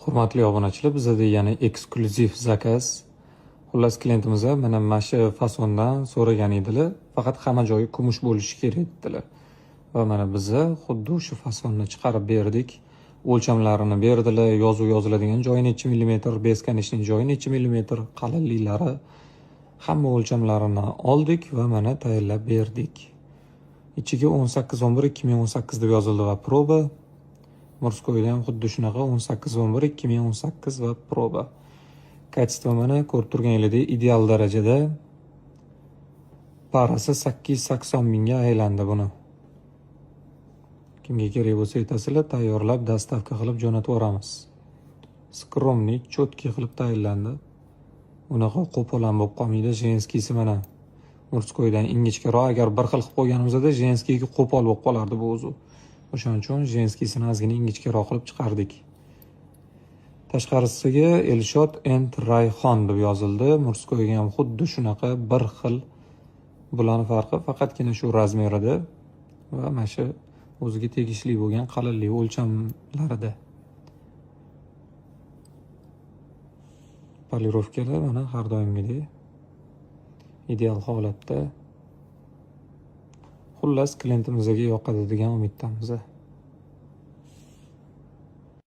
Hurmatli obunachilar, bizada yana eksklyuziv zakaz. Xullas, klientimiz mana shu fasondan so'ragan edilar. Faqat hamma joyi kumush bo'lishi kerak dedilar. Va mana biza xuddi o'sha fasonni chiqarib berdik. O'lchamlarini berdilar, yozuv yoziladigan joyi necha millimetr, бесконечный joyi necha millimetr, qalinliklari, hamma o'lchamlarini oldik va mana tayyorlab berdik. Ichiga 18.11.2018 deb yozildi va проба. Мужской da ham xuddi shunaqa 18.11.2018 va проба. Качество mana ko'rib turganingizdek ideal darajada. Пара si 880 mingga aylandi buni. Kimga kerak bo'lsa aytasizlar, tayyorlab, доставка qilib jo'natib yuboramiz. Скромный, четкий qilib tayyorlandi. Unaqa qo'pol ham bo'lib qolmaydi. Женский si mana мужской dan ingichkaroq. Agar bir xil qilib qo'yganimizda женский ga qo'pol bo'lib qolardi bu o'zi. O'shaning uchun женский sini ozgina ingichkaroq qilib chiqardik. Tashqarisiga Elshod and Rayhon deb yozildi. Мужской ga ham xuddi shunaqa bir xil. Bularni farqi faqatgina shu razmerida va mana shu o'ziga tegishli bo'lgan qalinlik o'lchamlarida. Polirovkalar mana har doimgidek ideal holatda. Xullas, klientimizga yoqadi degan umiddamiz.